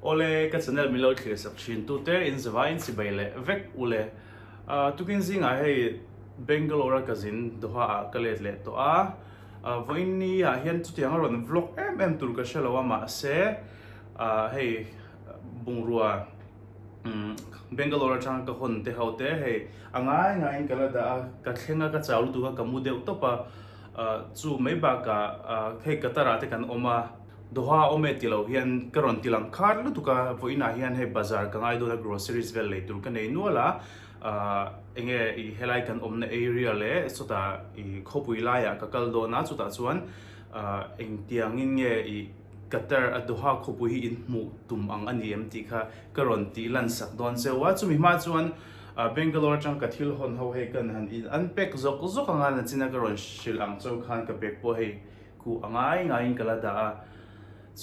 Awle, ka channel min lo thlir sak thin tute in zavaiin chibai leh vek ule. Tukin zingah hei Bangalore a ka zin Doha ah ka let leh tawh a. Vawiin ni ah hian chutiang a rawn vlog em em tur ka hre lo a mahse hei bungrua Bangalore atanga ka hawn te ho te hei a ngai ngaiin ka la dah a, ka thleng a ka chau lutuk a ka mu deuh tawp a. Chu mai bakah hei Qatar ah te kan awm a. Doha awm e ti lo hian ka rawn ti lang khar lutuk a, vawiinah hian hei bazar ka ngai dawn a groceries vel lei tur ka nei nual a, enge i helai kan awmna area leh chutah i khawpui laiah ka kal dawn a, chutah chuan engtiangin nge i Qatar a Doha khawpui hi in hmuh tum ang a ni em tih kha ka rawn tih lan sak dawn cheu a, chumi hma chuan Bangalore atang ka thil hawn ho hei kan han in unpack zawk zawk anga nachina ka rawn hrilh ang cheu khan ka bag pawh hei Khuh a ngai ngaiin ka la dah a,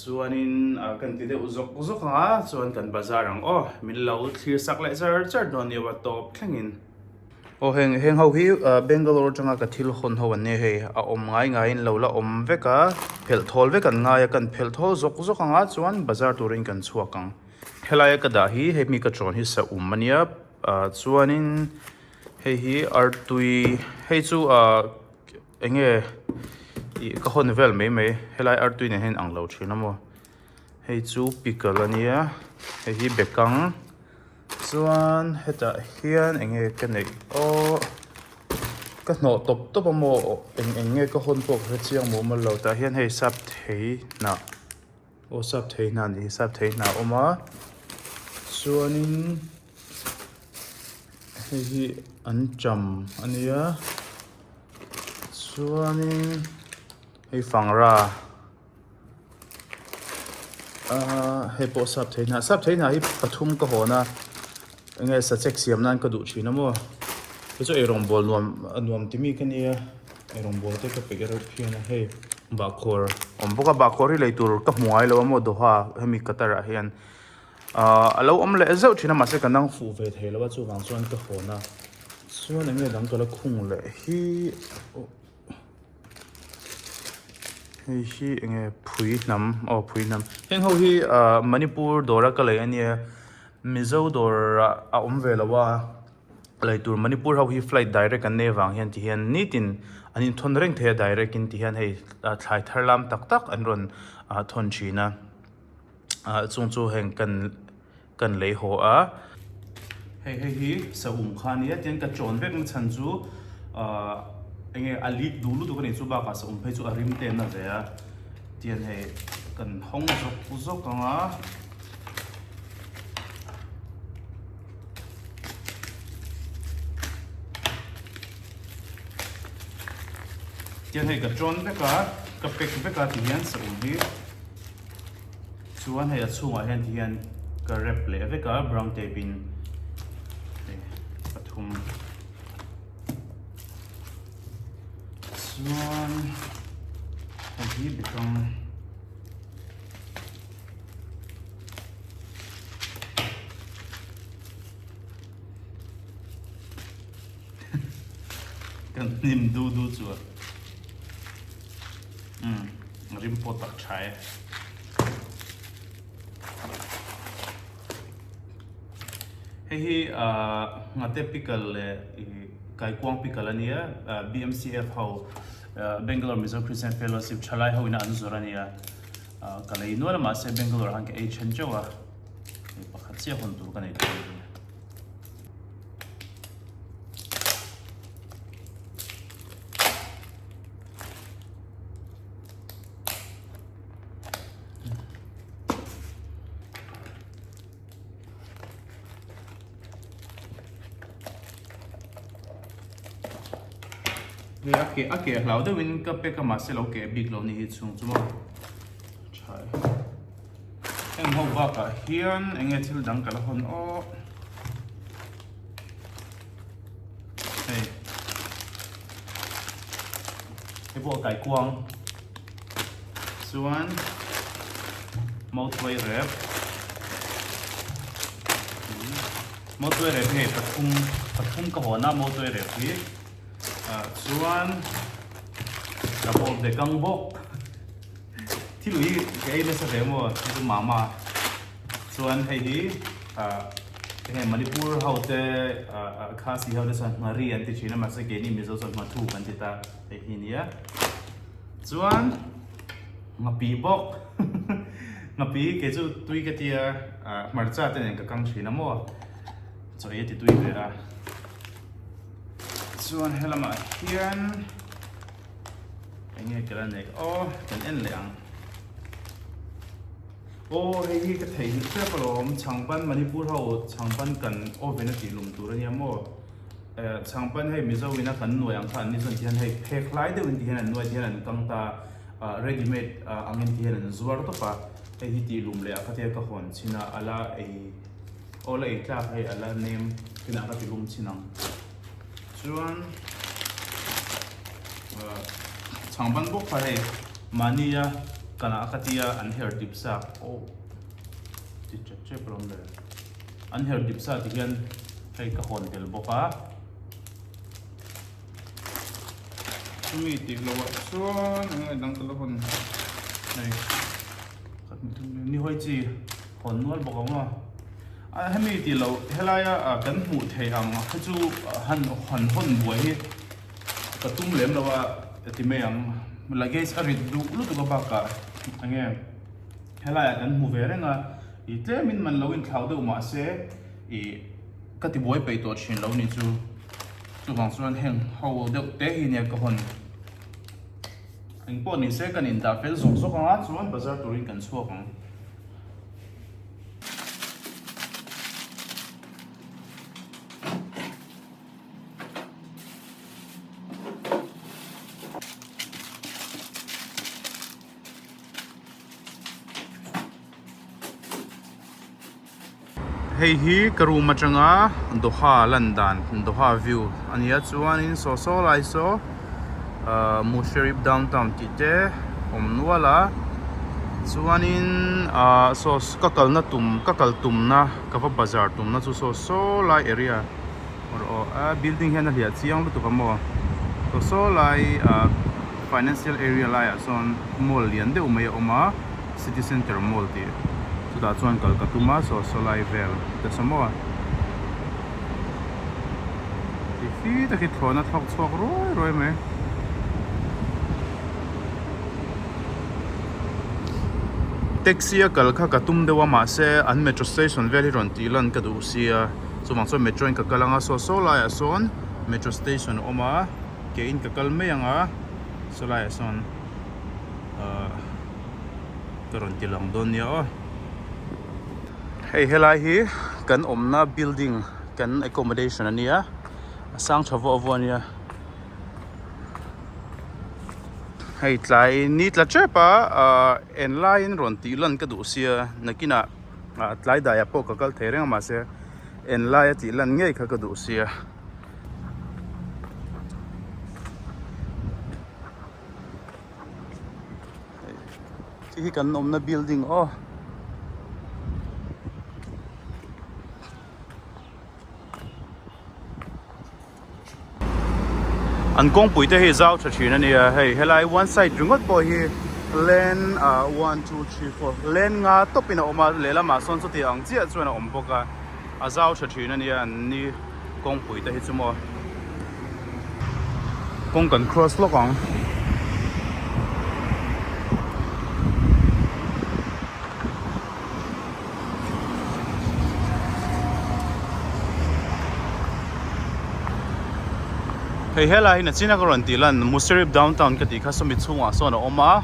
chuanin kan ti deuh zawk zawk ang a, chuan kan bazar ang aw, min lo thlir sak leh char char dawn nia va tawp thlengin. Aw heng heng ho hi Bangalore atanga ka thil hawn ho an nia hei, a awm ngai ngaiin lo la awm vek a, phelh thawl vek an ngai a, kan phelh thawl zawk zawk ang a, chuan bazar turin kan chhuak ang. Helaia ka dah hi hemi ka chawn hi sa um a nia, chuanin hei hi artui hei chu ah. Enge ih ka hawn vel mai mai helai artui nen hian ang lo thin a maw hei chu pickle a nia hei hi bekang chuan hetah hian enge ka neih aw ka hnawh tawp tawp a maw eng eng nge ka hawn pawh ka hre chiang mumal lo tah hian hei sap thei hnah aw sap thei hnah a nih hi sap thei hnah a awm a chuanin. Hei hi an cham a nia chuanin hei fangra ahh hei pawh sap thei hnah sap thei hnah hi pathum ka hawn a enge sachek siam nan ka duh thin a maw hei chu eirawngbawl nuam a nuam ti mi ka nia eirawngbawl te ka peih reuh phian a hei bahkhawr awm bawk a bahkhawr hi lei tur ka hmu ngai lo a maw Doha hemi Qatar ah hian. Ahh a lo awm leh zeuh thin a mahse ka nang fuh ve thei lo a chuvang chuan ka hawn a chuan eng nge dang ka la khung leh hi hei hi eng nge phui hnam aw phui hnam heng ho hi ahh Manipur dawr a ka lei ania Mizo dawr ah a awm ve lo a lei tur Manipur ho hi flight direct an nei avang hian ti hian nitin an inthawn reng thei a direct in ti hian hei thlai thar lam tak tak an rawn thawn thin a. ah chung chu heng kan kan lei haw a. Hei hei hi saum kha ania tiang ka chawn vek na chhan chu ah enge a leak duh lutuk ani chu bakah saum phei chu a rim te an na ve a tiang hei kan hawng zawk zawk ang a. Tiang hei ka chawn vek a ka pack vek a tihian saum hi. Chuan hei a chhungah hian ti hian ka wrap leh vek a brown tape in hei pathum chuan hei hi bekang kan hnim du du chuan umm rim pawh tak tha e. Hei hi ahh nghate pickle leh ih kaikuang pickle a nia BMCF ho Bangalore Mizo Christian Fellowship thalai ho ina an zawrh a nia ah ka lei nual a mahse Bangalore ah khan ka ei then teuh a hei pakhat chiah hawn tur ka nei tawh a ni. Hei a keh a keh hlau deuhin ka pack a mahse lo keh bik lo ni hi chhung chu maw tha e heng ho bakah hian eng nge thil dang ka la hawn aw. Hei hei pawh a kaikuang chuan mautuai rep mautuai rep hi hei pathum pathum ka hawn a mautuai rep hi ah chuan ka bawk bekang bawk thil ui ka ei nasa hle maw hei chu mama. Chuan hei hi enge Manipur ho te Khasi ho te chuan nghari an ti thin a mahse keini Mizo chuan nghathu kan ti ta hei hi nia. Chuan nghapi bawk nghapi kei chu tui ka tia hmarcha te nen ka kang thin a maw chaw ei a ti tui ve a. Chuan helamah hian enge ka la neih aw kan en leh ang. Aw hei hi ka theihnghilh tep alawm chhangpan Manipur ho chhangpan kan oven a tih lum tur ania maw eh chhangpan hei Mizo ina kan nuai ang kha an ni chuan ti hian hei phek hlai deuhin ti hian an nuai ti hian an kang ta ah ready made ah angin ti hian an zuar tawp a hei hi tih lum leh ah khatia ka hawn chhin a ala ei aw la ei tlak hei ala nem kinah ka ti lum chhin ang. Chuan chhangban bawk kha hei mahnia kanah ka tia an her dip sa aw ti chep chep alawm le an her dip sa ti hian hei ka hawn tel bawk a chumi tih loh ah chuan eng nge dang ka la hawn hei ni hawi chi hawn nual bawk ang aw. A hemi tih loh helaia kan hmuh theih ang kha chu han han hawn buai hi ka tum lem lo a ti mai ang luggage a rit duh lutuk a bakah enge helaiah kan hmu ve reng a ih tlemin man lo inthlau deuh mahse ih ka ti buai peih tawh thin lo ni chu chuvang chuan heng ho deuh te hi nia ka hawn engpawh ni se kan indah fel zawk zawk ang a chuan bazar turin kan chhuak ang. Hei hi ka room atanga Doha lan dan Doha view a nia chuanin saw saw lai saw ahh Mushrif downtown tih te awm nual a chuanin ahh saw ka kalna tum ka kal tumna ka va bazar tumna chu saw saw lai area aw a building hian a hliah chiang lutuk a maw saw saw lai ahh financial area laiah sawn mall lian deuh mai a awm a city centre mall tih chutah chuan kal ka tum a saw saw lai vel te saw maw. Ti fi tak hi thlawhna thlawk chhuak ruai ruai mai. Taxi a kal kha ka tum deuh a mahse an metro station vel hi rawn tih lan ka duh sia chuvang chuan metro in ka kal anga saw saw laiah sawn metro station a awm a ke in ka kal mai anga saw laiah sawn ahh ka rawn ti lang dawn nia aw. Hei helai hi kan awmna building kan accommodation a nia a sang tha vuah vuah a nia hei tlai ni tla tep a ahh en laiin rawn tih lan ka duh sia nakinah ah tlai daiah pawh ka kal thei reng a mahse en laia tih lan ngei kha ka duh sia. Khi hi kan awmna building aw. An kawngpui te hi zau tha thin a nia hei helai one side ringawt pawh hi lane ah one two three four lane nga tawp in a awm a lehlamah sawn chuti ang chiah chuan a awm bawk a a zau tha thin a nia an ni kawngpui te hi chu maw kawng kan cross lawk ang. Hei helai hi nachina ka rawn tih lan Mushrif downtown ka tih kha sawmi chhungah sawn a awm a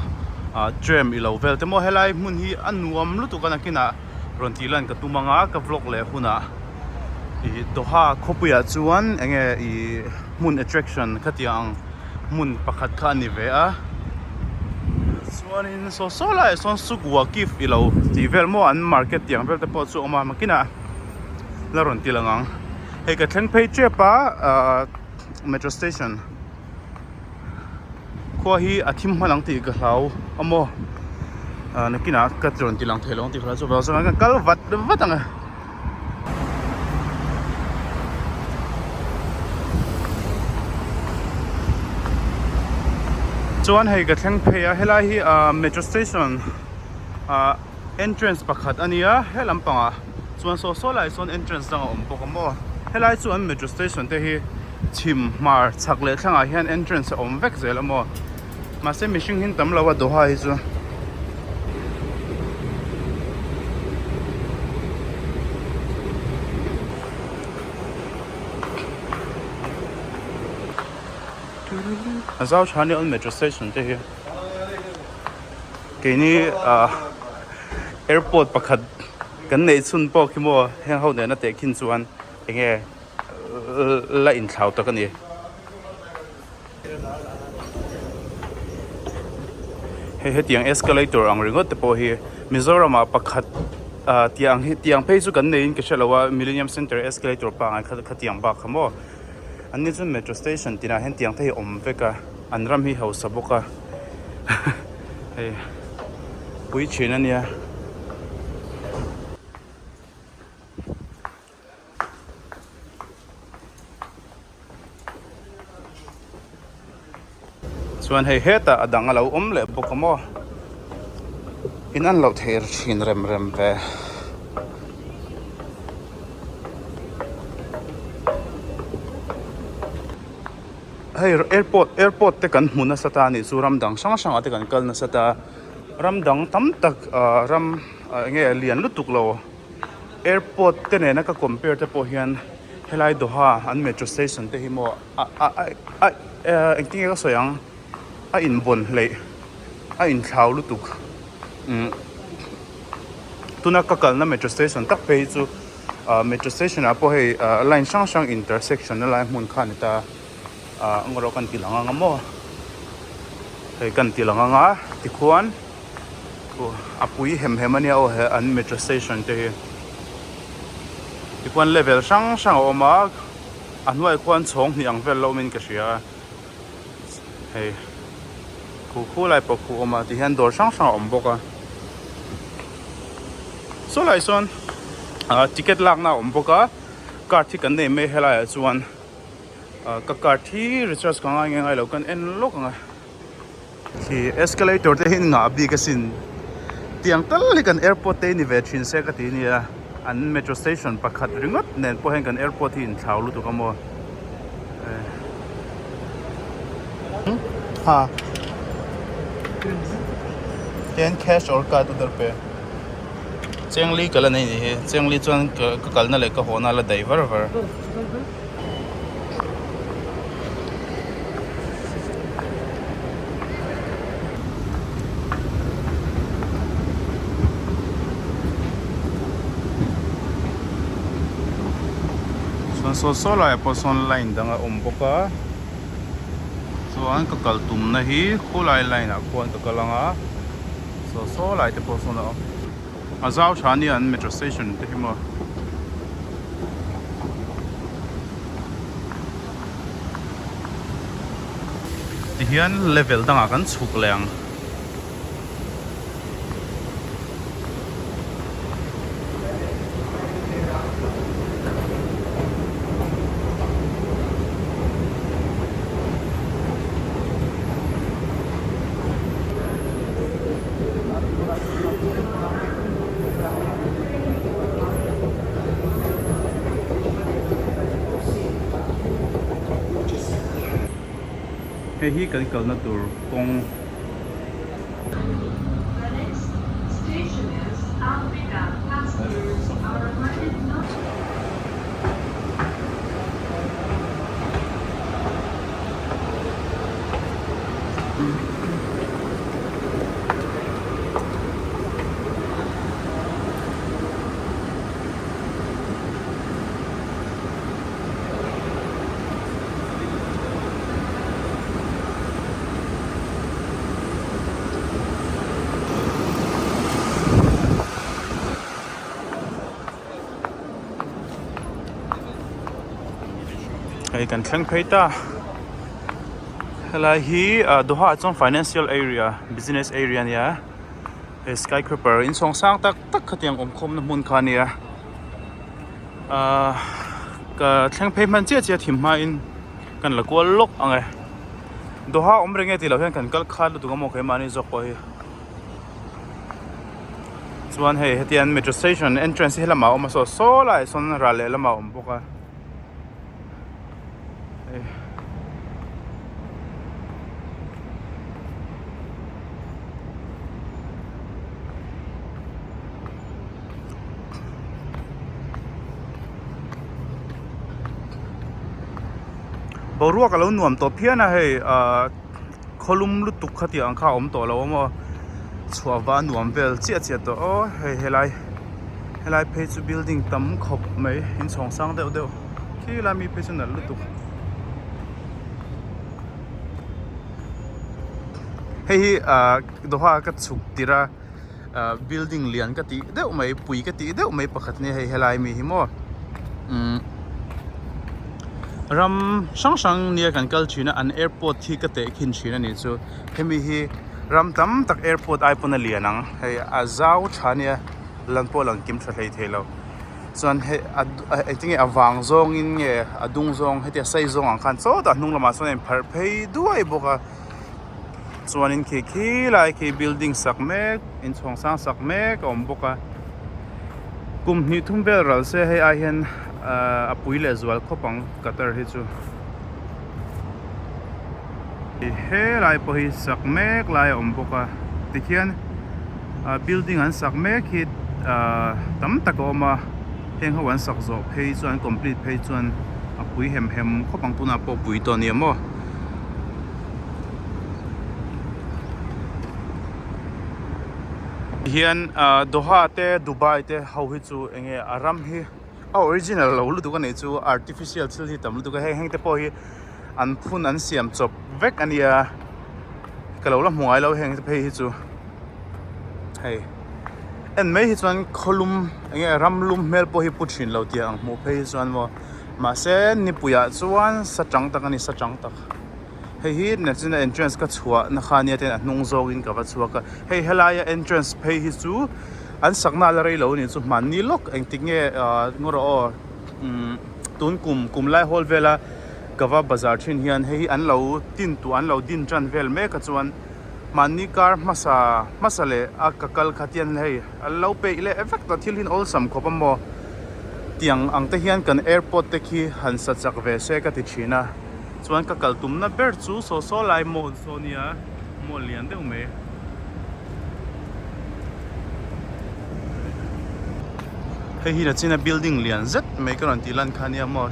ah tram ilo vel te maw helai hmun hi a nuam lutuk a nakinah rawn tih lan ka tum anga ka vlog leh hunah ih Doha khawpuiah chuan eng nge ih hmun attraction khatiang ang hmun pakhat kha a ni ve a chuanin saw saw laiah sawn Suk Waqif ilo tih vel maw an market tih ang vel te pawh chu a awm a makinah la rawn ti lang ang hei ka thleng phei tep a ahh metro station khua hi a thim hman ang tih ka hlau a maw ah nakinah ka rawn ti lang thei lo ang tih ka hlau chuvang chuan kan kal vat vat ang e. Chuan hei ka thleng phei a helai hi ah metro station ah. entrance pakhat a nia he lampangah chuan saw saw lai sawn entrance dang a awm bawk a maw helai chu an metro station te hi chhim hmar chhak leh thlangah hian entrance a awm vek zel a maw mahse mihring hi an tam lo a Doha hi chu. A zau tha nia metro station te hi keini ah airport pakhat kan neih chhun pawh khi maw heng ho nena tehkhin chuan enge la inthlau tak a ni. Hei hetiang escalator ang ringawt te pawh hi Mizoram ah pakhat ah tiang hi tiang phei chu kan neiin ka hre lo a Millennium Centre escalator pangai kha khatiang bak kha maw an ni chuan metro station tinah hian tiang te hi a awm vek a an ram hi hausa bawk a hei pui thin a nia. Chuan hei hetah a dang a lo awm leh bawk a maw in an loh theih thin rem rem ve. Hei airport airport te kan hmu nasa ta a nih chu ram dang hrang hrangah te kan kal nasa ta ram dang tam tak ah ram eng nge lian lutuk lo. Airport te nena ka compare te pawh hian helai Doha an metro station te hi maw a a a engtin nge ka sawi ang a inbawn hleih a inthlau lutuk umm tuna ka kalna metro station tak phei hi chu ah metro station ah pawh hei ah line hrang hrang intersection na lai hmun kha a ni ta ah eng erawh kan ti lang ang a maw hei kan ti lang ang a tikhuan. A pui hem hem a nia aw he an metro station te hi tikhuan level hrang hrang a awm a a hnuaiah khuan chhawng hnih ang vel la awmin ka hria a hei khu khu lai pawh khu a awm a tihian dawr hrang hrang a awm bawk a saw lai sawn ah ticket lakna a awm bawk a card hi kan nei mai helaiah chuan ah ka card hi recharge ka ngai nge ngai lo kan en lawk ang a. Khi escalator te hi ngah bik asin tiang tal hi kan airport te hi ni ve thin se ka ti nia an metro station pakhat ringawt nen pawh hian kan airport hi inthlau lutuk a maw ha ten cash or card udar pe chengli ka la nei ni hi chengli chuan ka kalna leh ka hawhna la daih var var. Chuan saw saw laiah pawh sawn line dang a awm bawk a chuan ka kal tumna hi khulai line ah khuan ka kal ang a saw saw lai te pawh sawn a awm. A zau tha ania an metro station te hi maw. Tihian level dangah kan chhuk leh ang. Hei hi kan kalna tur kawng. Hei kan thleng phei ta. Helai hi ah Doha ah chuan financial area business area a nia he skycraper inchhawng sang tak tak khatiang awm khawmna hmun kha a nia ahh ka thleng phei hman chiah chiah thim hmain kan la kual lawk ang e Doha awm reng e tih loh hian kan kal khat lutuk a maw keimahni zawk pawh hi. Chuan hei hetian metro station entrance hi helamah a awm a saw saw laiah sawn ral lehlamah a awm bawk a. Boruak a lo nuam tawh phian a hei ahh khawlum lutuk khatiang ang kha a awm tawh lo a maw chhuah va a nuam vel chiah chiah tawh aw hei helai helai phei chu building tam khawp mai inchhawng sang deuh deuh khi lai mi phei chu nalh lutuk hei hi ahh Doha ka chhuk tirh a ahh building lian ka tih deuh mai pui ka tih deuh mai pakhat nia hei helai mi hi maw umm ram hrang hrang nia kan kal thin a an airport hi ka teh khin thin a nih chu hemi hi ram tam tak airport ai pawn a lian ang hei a zau tha nia lan pawh a lang kim tha hlei thei lo chuan hei a engtin nge a vang zawngin nge a dung zawng hetia sei zawng ang khan sawtah hnung lamah sawn a inpharh phei duai bawk a. Chuanin khi khi lai khi building sak mek inchhawng sang sak mek a awm bawk a kum hnih thum vel ral se hei ai hian ahh a pui leh zual khawp ang Qatar hi chu helai pawh hi sak mek lai a awm bawk a tikhian ah building an sak mek hi ahh tam tak a awm a heng ho an sak zawh phei chuan complete phei chuan a pui hem hem khawp ang tunah pawh pui tawh a ni maw. Hian ah Doha te Dubai te ho hi chu eng nge a ram hi a original lo lutuk a nih chu artificial thil hi tam lutuk a heng heng te pawh hi an phun an siam chawp vek a nia ka lo la hmu ngai lo heng te phei hi chu hei en mai hi chuan khawlum eng nge ram lum hmel pawh hi pu thin lo tih ang hmuh phei hi chuan maw mahse nipuiah chuan sa chang tak a ni sa chang tak. Hei hi nachina entrance ka chhuah na kha nia ten a hnung zawngin ka va chhuak a hei helaia entrance phei hi chu an sakna la rei lo a ni chu hmanni lawk engtik nge ah ngaw rawh aw umm tun kum kum lai hawl vela ka va bazar thin hian hei hi an lo tin tuah an lo din tan vel mek a chuan hmanni kar hmasa hmasa leh a ka kal kha tian hei an lo peih leh vek ta thil hi an awlsam khawp a maw tiang ang te hian kan airport te khi han sa chak ve se ka ti thin a. Chuan ka kal tumna ber chu saw saw lai mall saw nia mall lian deuh mai. Hei hi nachina building lian zet mai ka rawn tih lan kha nia maw.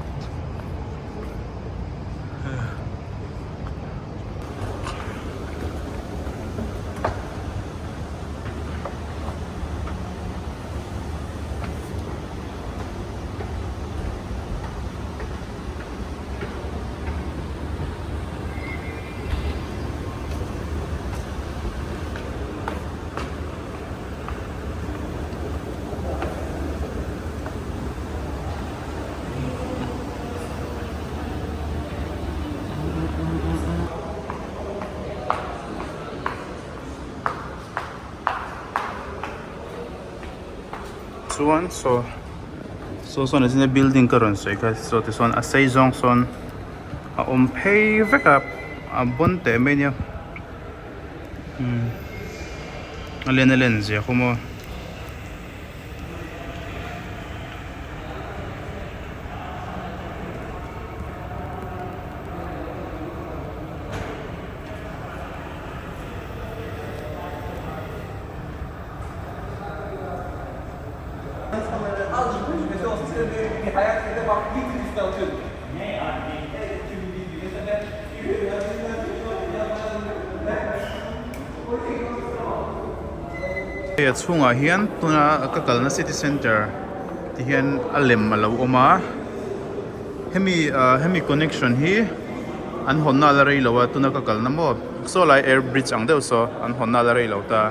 Chuan saw saw sawn a zin a building ka rawn sawi kha saw te sawn a sei zawng sawn a awm phei vek a a bawn teh mai ania umm a len a len zia khaw maw. Hei a chhungah hian tuna ka kalna city center ti hian a lem a lo awm a hemi ah hemi connection hi an hawnna la rei lo a tuna ka kalna maw saw lai air bridge ang deuh saw an hawnna la rei lo ta.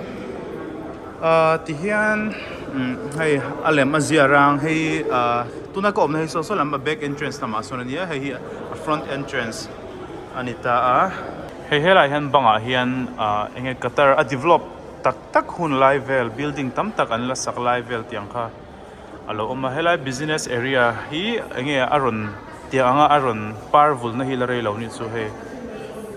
Ahh ti hian hei a lem a zia rang hei ahh tuna ka awmna hi saw saw lam a back entrance lamah sawn a nia hei hi a front entrance a ni ta a. Hei helaiah hian bangah hian ahh eng nge Qatar a develop tak tak hun lai vel building tam tak an la sak lai vel tiang kha a lo awm a helai business area hi eng nge a rawn tiang anga a rawn par vulna hi la rei lo nih chu hei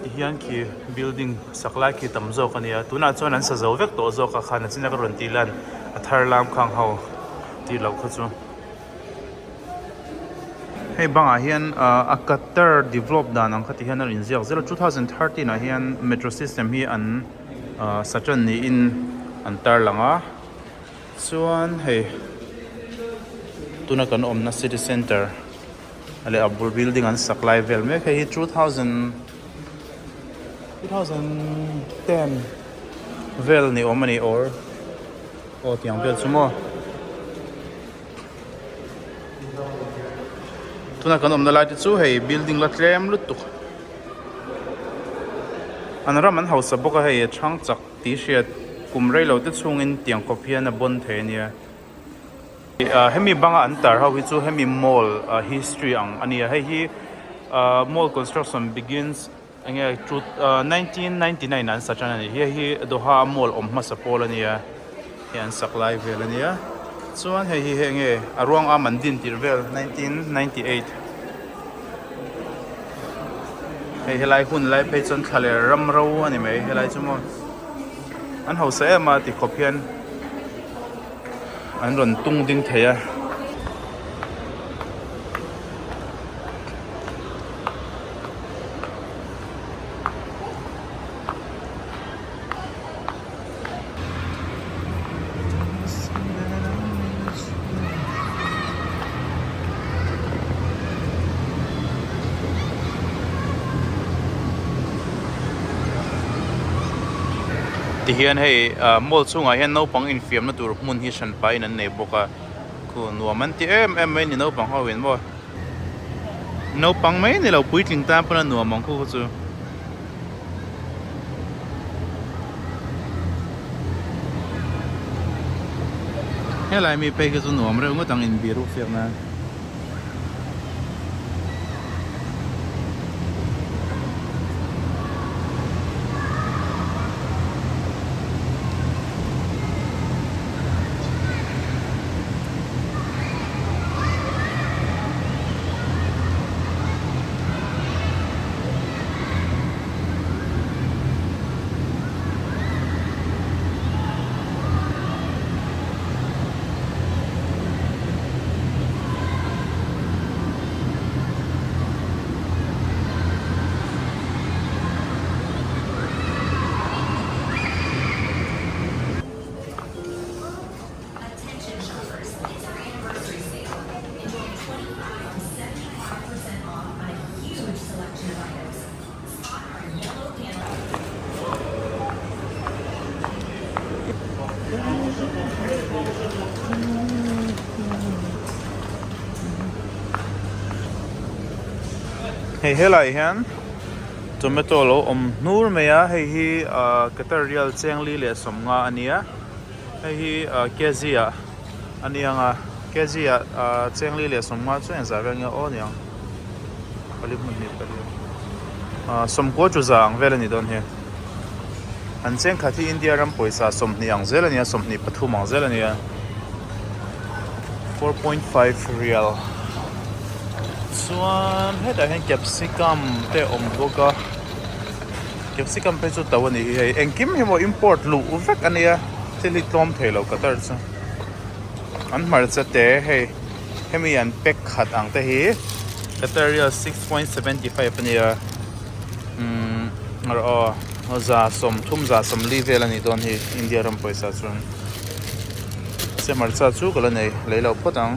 ti hian khi building sak lai khi tam zawk a nia tunah chuan an sa zo vek tawh zawk a khan a chin a ka rawn tih lan A thar lam khang ho tih loh kha chu. Hei bangah hian a Qatar develop dan ang kha ti hian a rawn inziak zel a, 2013 ah hian metro system hi an sa tan niin an tarlang a, chuan hei tuna kan awmna city centre leh a bul building an sak lai vel mek hei hi 2000 2010 vel ni awm a ni or aw tiang vel chu maw. Tuna kan awmna lai te chu hei building la tlem lutuk an ram an hausa bawk a hei a chhang chak tih hriat kum rei lo te chhungin tiang kawp hian a bawn thei a nia hemi banga an tar ho hi chu hemi mall history ang a nia hei hi mall construction begins enge 1999 ah an sa tan a ni hei hi Doha mall awm hmasa pawl a nia hei an sak lai vel a nia chuan hei hi hei enge a ruang am an din tirh vel 1998 hei helai hun lai phei chuan thla leh ram ro a ni mai helai chu maw an hausa em a ti khawp hian an rawn tung ding thei a. Tihian hei mall chhungah hian naupang infiamna tur hmun hi hran pahin an nei bawk a khu nuam an ti em em mai ni naupang ho in maw. Naupang mai ni lo puitling tan pawn a nuam ang khu chu. Helai mi phei khi chu nuam reuh ngawt ang inbiruk fiak nan. Hei helai hian tomato lo awm hnur mai a hei hi ah Qatar rial chengli leh sawmnga a nia hei hi ah kg ah a ni ang a kg ah ah chengli leh sawmnga chu engzah vel nge aw niang pali hmun hnih pali ah sawmkua chu za ang vel a ni dawn hi an chengkhat hi India ram pawisa 20 ang zel a nia 23 ang zel a nia 4.5 rial chuan hetah hian capsicum te a awm bawk a capsicum phei chu to a nih hi hei engkim hi maw import luh vek a nia thil hi tlawm thei lo Qatar chu an hmarcha te hei hemi an pack khat ang te hi Qatar rial 6.75 a nia umm aw 30 140 vel a nih dawn hi India ram pawisa chuan. Se hmarcha chu ka la nei lei lo phawt ang.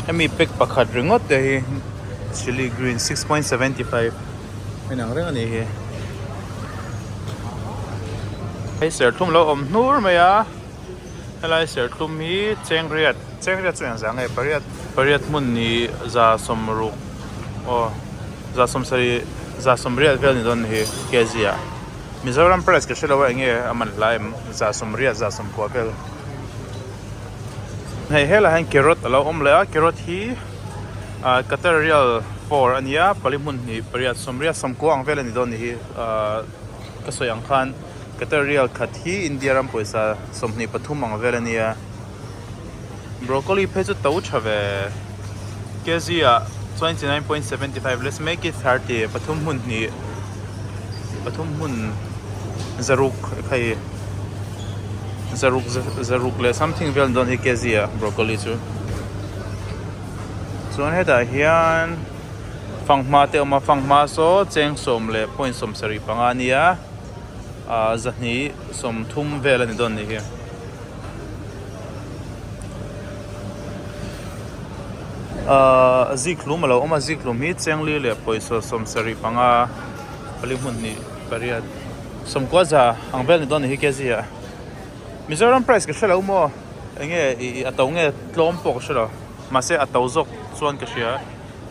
Hemi pack pakhat ringawt te hi chilli green 6.75 a inang reng a nih hi. Hei serthlum lo awm hnur mai a helai serthlum hi chengriat chengriat chu engzah nge pariat pariat hmun ni 60 aw. 70 180 vel ni dawn hi kg ah Mizoram price ka hrelo a enge a man hla em 180 190 vel hei helai hian carrot alo awm leh a carrot hi ah Qatar rial 4 ania pali hmun hnih pariat sawmriat sawmkua ang vel ani dawn ni hi ah ka sawi ang khan Qatar rial khat hi India ram pawisa 23 ang vel ania. Broccoli phei chu to tha ve kg ah 29.75 let's make it 30 pathum hmun hnih pathum hmun Zaruk hei zaruk zaruk leh something vel dawn hi kg ah broccoli chu. Chuan hetah hian fanghma te a awm a, fanghma saw cheng sawm leh point 75 a nia ah zahnih 30 vel a ni dawn a nih hi. Ahh zikhlum a lo awm a, zikhlum hi chengli leh pawisa 75 pali hmun hnih pariat sawmkua za ang vel ni dawn a nih hi kg ah. Mizoram price ka hre lo maw eng nge ih a to nge tlawm pawh ka hre lo mahse a to zawk chuan ka hria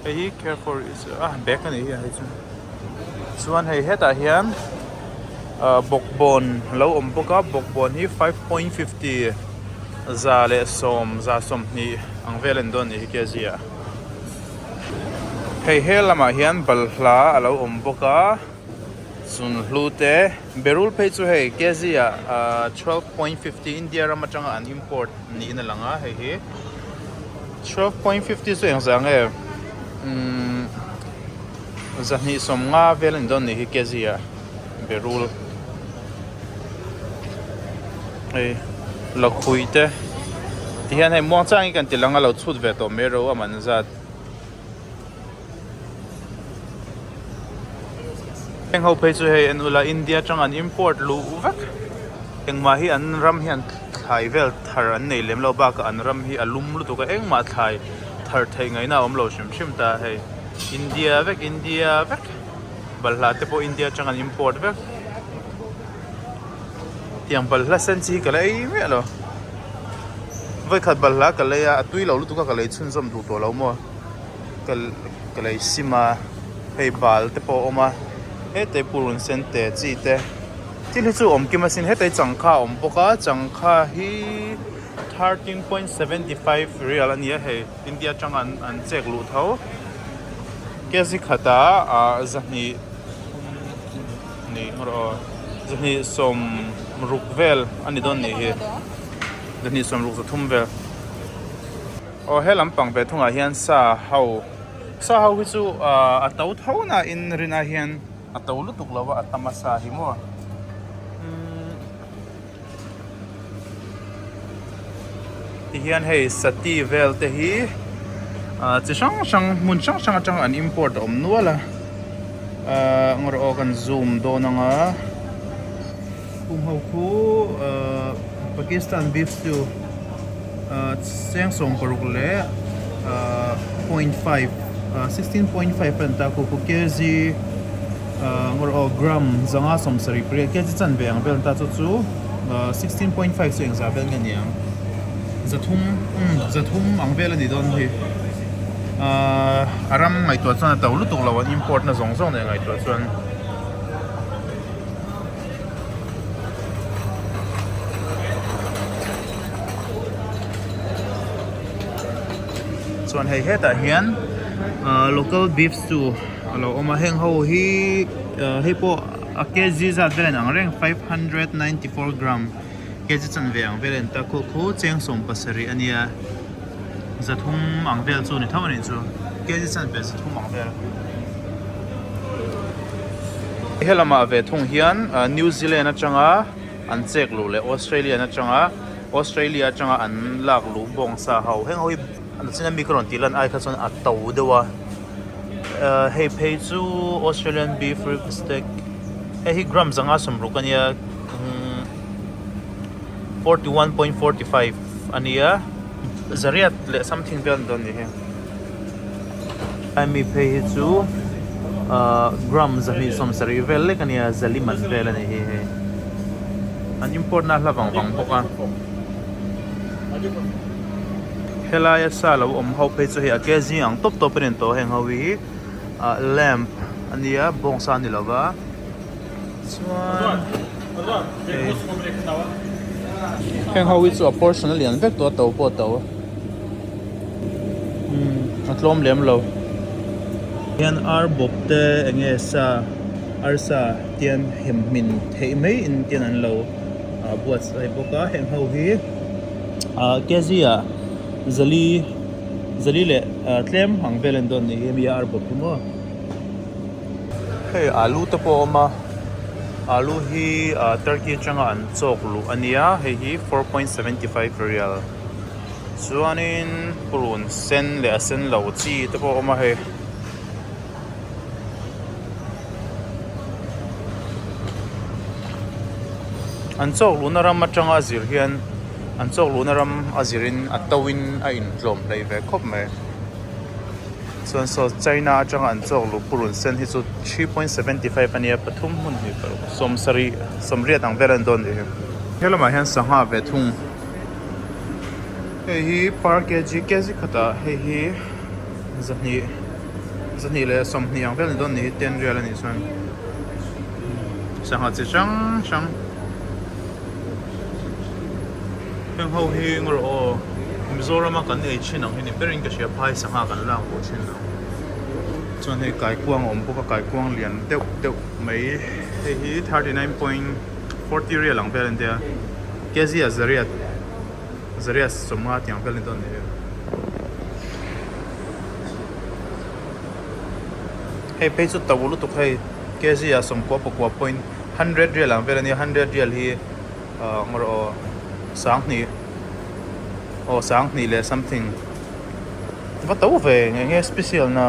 hei hi care for is a bag a nih hi a hei chu chuan hei hetah hian ah bawkbawn a lo awm bawk a bawkbawn hi 5.50 110 120 ang vel a ni dawn a nih hi kg ah hei he lamah hian balhla a lo awm bawk a. Sunhlu te berul phei chu hei kg ah 12.50 India ram atanga an import niin a lang a hei hi 12.50 chu engzah nge umm 250 vel a ni dawn a nih hi kg ah berul hei lakhuih te tihian hei muangchang hi kan ti lang a lo chhut ve tawh mai ro a man zat. Heng ho phei chu hei en ula India atang an import luh vek engmah hi an ram hian thlai vel thar an nei lem lo bakah an ram hi a lum lutuk a engmah thlai thar theih ngaihna a awm lo hrim hrim ta hei India vek India vek balhla te pawh India atang an import vek tiang balhla sen chi hi ka la ei miah lo vawikhat balhla ka lei a a tui lo lutuk a ka lei chhunzawm duh tawh lo maw. Ka lei sim a hei bal te pawh a awm a heta purun sen te chi te thil hi chu awm kim asin heta hi changkha a awm bawk a changkha hi 13.75 rial a ni a hei India atanga an an chek luh tho kg khatah ah zahnih ni rawh aw zahnih sawmruk vel a ni dawn nih hi zahnih sawmruk zathum vel. Aw he lampang ve thungah hian sa ho sa ho hi chu ahh a to tho na in rin ah hian a to lutuk lo a a tam a sa hi maw umm tihian hei sati vel te hi ahh chi hrang hrang hmun hrang hrang atang an import a awm nual a ahh ngaw rawh aw kan zoom dawn ang a. Hung ho khu Pakistan beef stew 16 leh 0.5 16.5 a ni ta khu khu kg aw gram 578 kg chanve ang vel a ni ta chu chu 16.5 chu engzah vel nge ni ang 300 300 ang vel a ni dawn hi a ram ngaihtuah chuan a to lutuk lo an import na zawng zawng nen ngaihtuah chuan. Chuan hei hetah hian ahh local beef stew a lo awm a heng ho hi ahh hei pawh a kg zat vel a inang reng 594 gram kg chanve ang vel a ni ta khu khu cheng 17 a nia 300 ang vel chu a ni tho a nih chu kg chanve 300 ang vel. Helamah ve thung hian New Zealand atanga an chek luh leh Australian atanga Australia atanga an lak luh bawngsa ho heng ho hi a chin ami ka rawn tih lan ai kha chuan a to deuh a hei phei chu Australian beef rib steak hei hi gram 160 a nia 41.45 a nia zariat leh something vel a ni dawn a nih hi. Hemi phei hi chu ahh gram 270 vel lek a nia zali man vel a ni hi hei an import na a hla vang vang bawk a helaia sa lo awm ho phei chu hei a kg ang tawp tawp a ni tawh heng ho hi ah lamp a nia bawngsa a ni lova chuan hei heng ho hi chu a portion a lian vek tawh a to pawh a to. Umm a tlawm lem lo hian ar bawp te eng nge sa arsa tian hem hmin theih mai in tian an lo ah buatsaih bawk a heng ho hi ah kg ah zali zali leh ah tlem ang vel an dawn ni hi hemi ar bawp hi maw hei alu te pawh a awm a. Alu hi Turkey atanga an chawk luh a nia hei hi 4.75 rial chuanin purun sen leh a sen lo chi te pawh a awm a hei. An chawk luhna ram atanga a zir hian an chawk luhna ram a zirin a to in a intlawm hleih ve khawp mai. Chuan saw China atanga an chawk luh purun sen hi chu 3.75 a nia pathum hmun hnih paruk sawmsarih sawmriat ang vel a ni dawn nih hi. He lamah hian sangha ve thung hei hi per kg kg khatah hei hi zahnih zahnih leh sawmhnih ang vel a ni dawn nih hi ten rial a nih chuan sangha chi hrang hrang. Heng ho hi eng rawh aw Mizoram a kan ei thin ang hi ni berin ka hria phai sangha kan lak pawh thin lo chuan hei kaikuang a awm bawk a kaikuang lian deuh deuh mai hei hi 39.40 rial ang vel a ni tia kg ah zariat zariat sawmnga tih ang vel a ni dawn a ni hei phei chu to lutuk hei kg ah sawmkua pakua point hundred rial ang vel a nia hundred rial hi ahh ngaw rawh aw sanghnih aw sanghnih leh something va to ve eng nge special na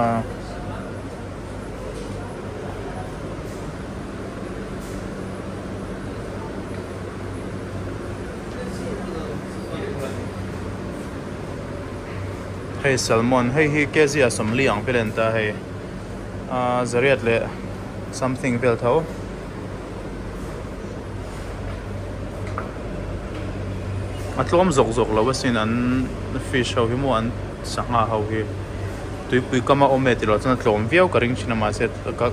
hei salmon hei hi kg ah sawmli ang vel a ni ta hei ahh zariat leh something vel tho. A tlawm zawk zawk lo asin an fish ho hi maw an sangha ho hi tuipui kam a awm e tilo chuan a tlawm viau ka ring thin a mahse ka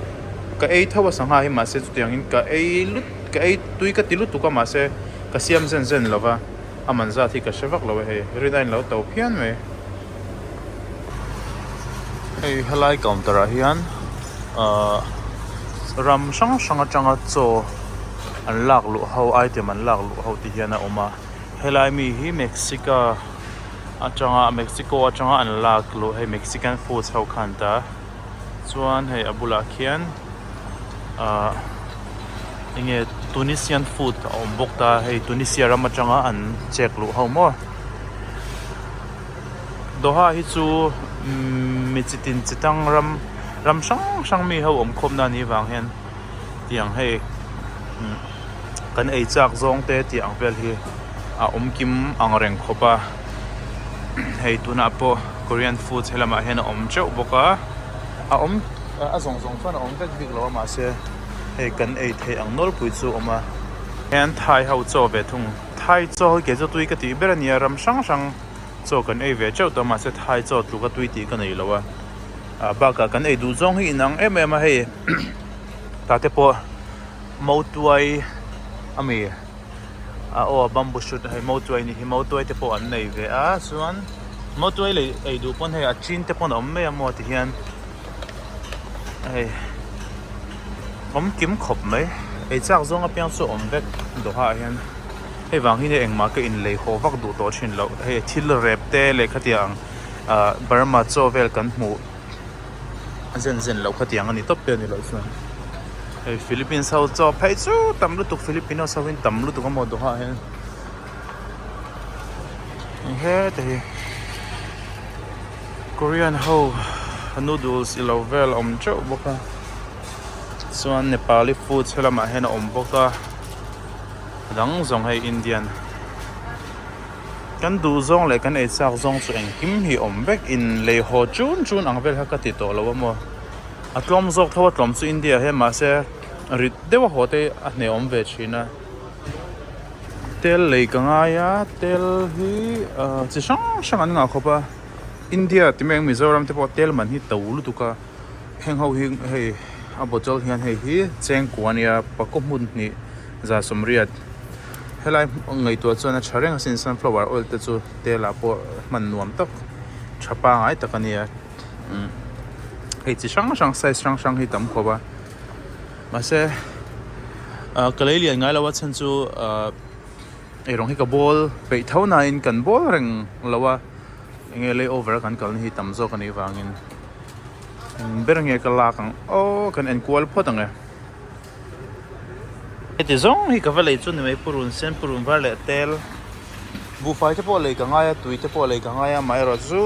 ka ei tho a sangha hi mahse chutiang in ka ei lut ka ei tui ka ti lutuk a mahse ka siam zen zen lo va a man zat hi ka hre vak lo a hei rin a inlo to phian mai. Hei helai counter ah hian ahh ram hrang hrang atanga chaw an lak luh ho item an lak luh ho te hian a awm a helai mi hi mexica atanga mexico atanga an lak luh hei mexican foods ho kha an ta chuan hei a bulah khian ahh enge tunisian food a awm bawk ta hei tunisia ram atanga an chek luh ho maw. Doha hi chu mi chi tin chi tang ram ram hrang hrang mi ho awm khawpna a nih vang hian tiang hei kan ei chak zawng te tih ang vel hi a awm kim ang reng khawp a hei tunah pawh korean foods helamah hian a awm teuh bawk a a awm a zawng zawng chuan a awm vek bik lo a mahse hei kan ei theih ang nawlpui chu a awm a hian thai ho chaw ve thung. Thai chaw hi kei chu tui ka tih ber a nia, ram hrang hrang chaw kan ei ve teuh tawh mahse thai chaw tluka tui tih ka nei lo a, ah bakah kan ei duh zawng hi inang em em a hei tah te pawh mautuai a mi ah aw bamboo shoot hei mautuai ni hi mautuai te pawh an nei ve a chuan mautuai lei ei duh pawn hei a chin te pawn a awm mai a maw tihian hei awm kim khawp mai ei chak zawng apiang chu a awm vek dawhah hian hei vang hi engmah ka inlei haw vak duh tawh thin loh hei thil rep te leh khatiang ah Burma chaw vel kan hmuh a zen zen loh khatiang a ni tawp te a ni loh chuan hei Philippines ho chaw phei chu tam lutuk Filipinos ho in tam lutuk a maw dawhah hian heta hi. Korean ho noodles ilo vel a awm teuh bawk a chuan Nepali foods helamah hian a awm bawk a a dang zawng hei Indian kan duh zawng leh kan ei chak zawng chu engkim hi awm vek in lei haw chun chun ang vel kha ka ti tawh lo a maw a tlawm zawk tho a tlawm chu India hian mahse rit deuh a haw te a hne awm ve thin a. Tel lei ka ngai a tel hi ahh chi hrang hrang an ngah khawp a India ti mai ang Mizoram te pawh tel man hi to lutuk a heng ho hi hei a bottle hian hei hi chengkua a nia pakua hmun hnih za sawmriat helai ngaihtuah chuan a tha reng asin sunflower oil te chu tel ah pawh hman nuam tak tha pangai tak a nia umm hei chi hrang hrang size hrang hrang hi tam khawp a. Mahse ah ka lei lian ngai lo a chhan chu ah eirawng hi ka bawl peih tho nain kan bawl reng lo a enge lay over a kan kalna hi tam zawk a nih vangin eng ber nge ka lak ang aw kan enkual phawt ang e. Heti zawng hi ka va lei chu ni mai purun sen purun var leh tel buhfai te pawh lei ka ngai a tui te pawh lei ka ngai a amaherawhchu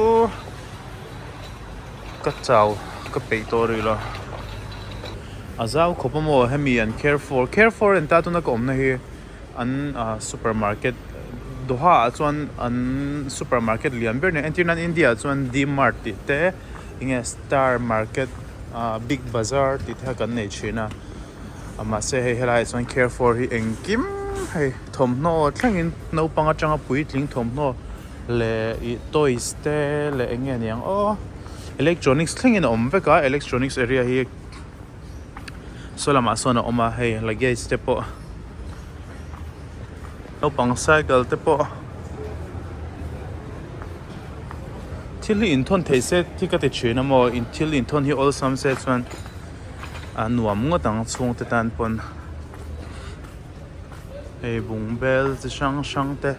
ka chau ka peih tawh rih lo a zau khawp a maw hemi an care for care for en ta tuna ka awmna hi an super market Doha ah chuan an super market lian ber nia entir nan India ah chuan D mart tih te enge star market ah big bazaar tih te kha kan nei thin a mahse hei helai ah chuan care for hi engkim hei thawmhnaw thlengin naupang atanga puitling thawmhnaw leh ih toys te leh eng nge niang aw electronics thlengin a awm vek a electronics area hi saw lamah sawn a awm a hei luggage te pawh naupang cycle te pawh thil hi inthawn theih se hi ka ti thin a maw thil inthawn hi awlsam se chuan a nuam ngawt ang chhungte tan pawn hei bungbel chi hrang hrang te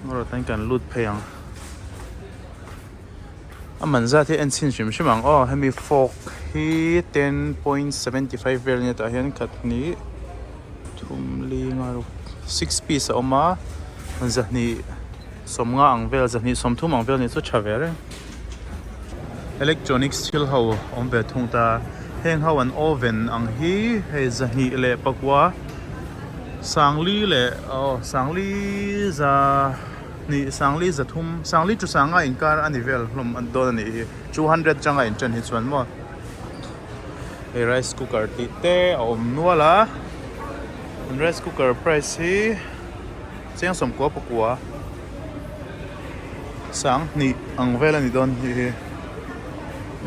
erawh tan kan lut phei ang. A man zat hi en chhin hrim hrim ang aw hemi fork hi 10.75 vel ania tah hian khat hnih thum li nga ruk six piece a awm a zahnih sawmnga ang vel zahnih sawmthum ang vel nih chu tha ve reng electronics thil ho awm ve thung ta heng ho an oven ang hi hei zahnih leh pakua sangli leh aw sangli za. Hnih sangli zathum sangli chu sanga inkar a ni vel hlawm an dawn a nih hi 200 changa inṭan hi chuan maw hei rice cooker tih te a awm nual a an rice cooker price hi cheng sawmkua pakua sang hnih ang vel a ni dawn hnih hi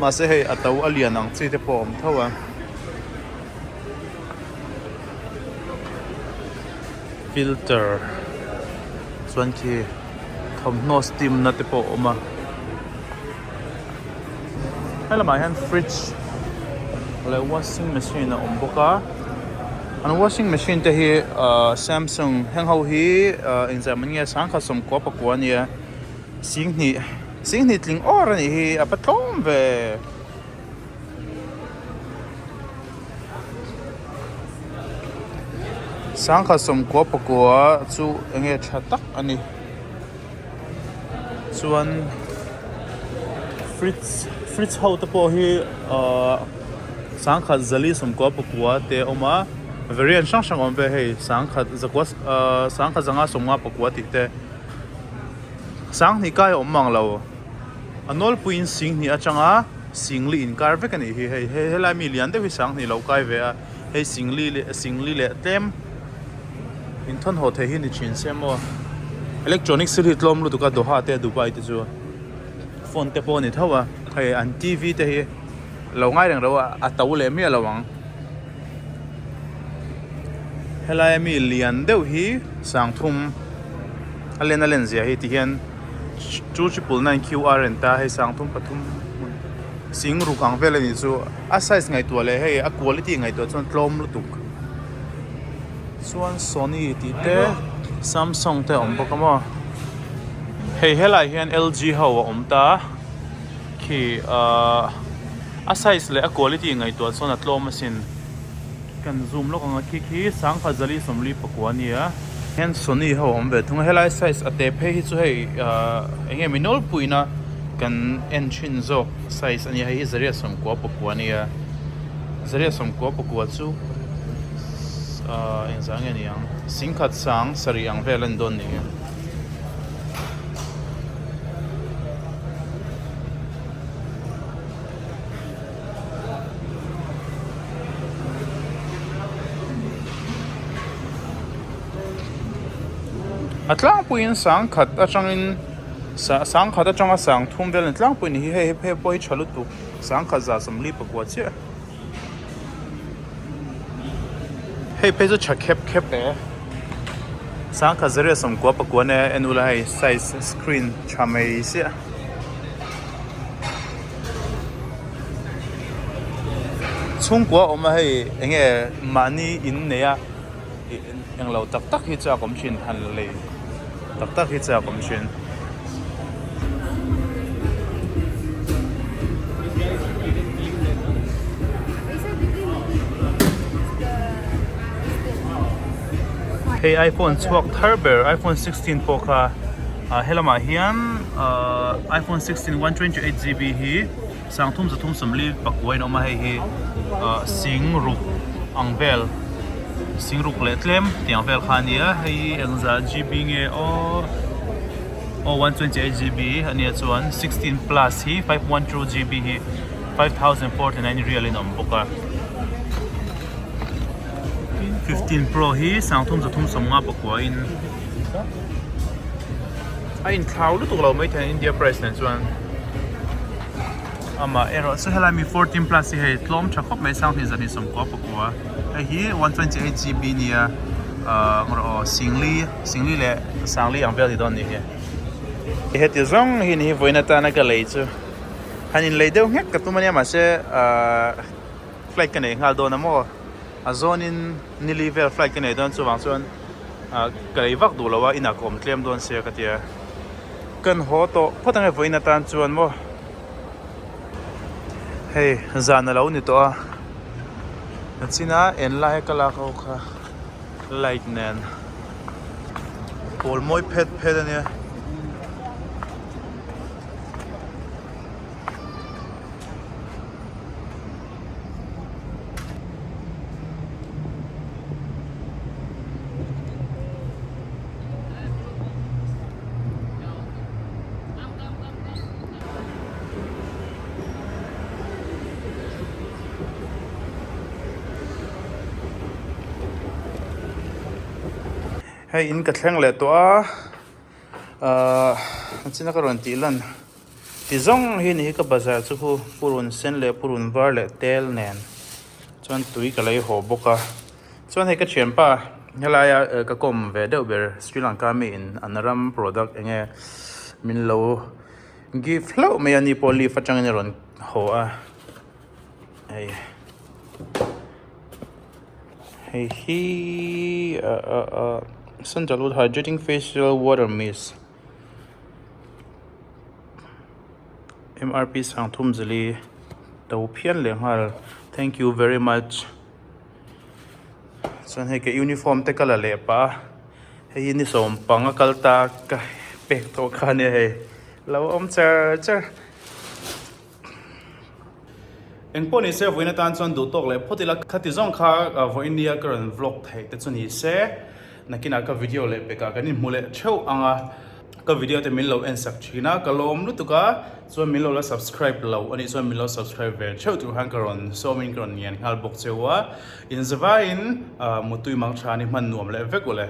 mahse hei a to a lian ang chi te pawh a awm tho a. Filter chuan khi thawmhnaw steam na te pawh a awm a helamah hian fridge leh washing machine a awm bawk a an washing machine te hi ahh samsung heng ho hi ahh engzah man nge sangkhat sawmkua pakua a nia singhnih singhnih tling awr a nih hi a va tlawm ve. Sangkhat sawmkua pakua chu eng nge tha tak a ni chuan fridge fridge ho te pawh hi ahh sangkhat zali sawmkua pakua te a awm a variant hrang hrang a awm ve hei sangkhat zakua ahh sangkhat zanga sawmnga pakua tih te sanghnih kai a awm mang lo. A nawlpuiin singhnih atanga singli inkar vek a nih hi hei he helai mi lian deuh hi sanghnih lo kai ve a hei singli leh singli leh tlem inthawn haw thei hi ni thin se maw electronic thil hi tlawm lutuk a Doha te Dubai te chu phone te pawh a ni tho a hei an T V te hi lo ngai reng lo a a to leh miah lo ang helai a mi lian deuh hi sangthum a len a len zia hi ti hian. Two triple nine QR an ta hei sangthum pathum hmun sing ruk ang vel a nih chu a size ngaihtuah leh hei a quality ngaihtuah chuan tlawm lutuk chuan Sony tih te Samsung te a awm bawk a maw hei helai hian L G ho a awm ta khi ahh a size leh a quality ngaihtuah chuan a tlawm asin. Kan zoom lawk ang a khi khi sangkhat zali sawmli pakua a nia. Hian Sony ho a awm ve thung a helai size a te phei hi chu hei ahh eng nge mi nawlpuiin a kan en thin zawk size a nia hei hi zariat sawmkua pakua a nia zariat sawmkua pakua chu ahh engzah nge ni ang singkhat sang sarih ang vel a ni dawn ni. A tlangpuiin sangkhat atangin sangkhat atanga sang thum vel a ni tlangpui ni hi hei hei pawh hi tha lutuk sangkhat za sawmli pakua chiah hei phei chu tha khep khep e sangkhat zariat sawmkua pakua nia en ula hei size screen tha mai chiah. Chhungkua awm a hei eng nge mahni in nei a ih englo tak tak hi chu a awm thin han lei tak tak hi chu a awm thin. Hei iPhone chhuak thar ber iPhone 16 pawh kha helamah hian iPhone 16 128GB hi 3339 in a awm a, hei hi singruk ang vel singruk leh tlem tiang vel kha a ni a, hei hi engzah GB nge aw aw 128GB a nia chuan 16 plus hi 512GB hi 5049 rial in a awm bawk a. 15 Pro hi 3359 in a inthlau lutuk lo mai thei India price nen chuan amah erawh chu helai mi 14 plus hi hei tlawm tha khawp mai 3299 hei hi 128 GB nia ahh rawh aw singli singli leh sangli ang vel ni dawn a nih hi heti zawng hi ni hi vawiin atana ka lei chu han inlei deuh nghek ka tum ania mahse ahh. Flight ka nei nghal dawn a maw? A zawnin nili vel flight ka nei dawn chuvang chuan ka lei vak duh lo a, inah ka awm tlem dawn sia ka ti a. Kan haw tawh phawt ange vawiin atan chuan maw? Hei zan a lo ni tawh a, nachina en lai ka lak ho kha light nen pawl mawi phet phet a nia. Hei in ka thleng leh tawh a ahh china ka rawn tih lan. Ti zawng hi ni hi ka bazar chu khu purun sen leh purun var leh tel nen chuan tui ka lei haw bawk a chuan hei ka thianpa helaia ka kawm ve deuh ber Sri Lanka mi in an ram product eng nge min lo gift hlauh mai a ni pawh leave atangin a rawn haw a hei hei hi ah ah ah sandalwood hydrating facial water mist. MRP Sangthum Zali to phian leh nghal thank you very much chuan hei ka uniform te ka la leh pah a hei hi ni sawm panga kal ta ka pek tawh kha ania hei lo awm char char. Engpawh ni se vawiin atan chuan duh tawk leh phawt ila khati zawng kha vawiin nia ka rawn vlog theih te chu ni se nakinah ka video leh pekah kan inhmu leh theuh ang a ka video te min lo en sak thin a ka lawm lutuk a chuan min lo la subscribe lo anih chuan min lo subscribe ve theuh tur khan ka rawn sawmin ka rawn ngen nghal bawk cheu a inzavaiin mutui mang tha ni hman nuam leh vek ule.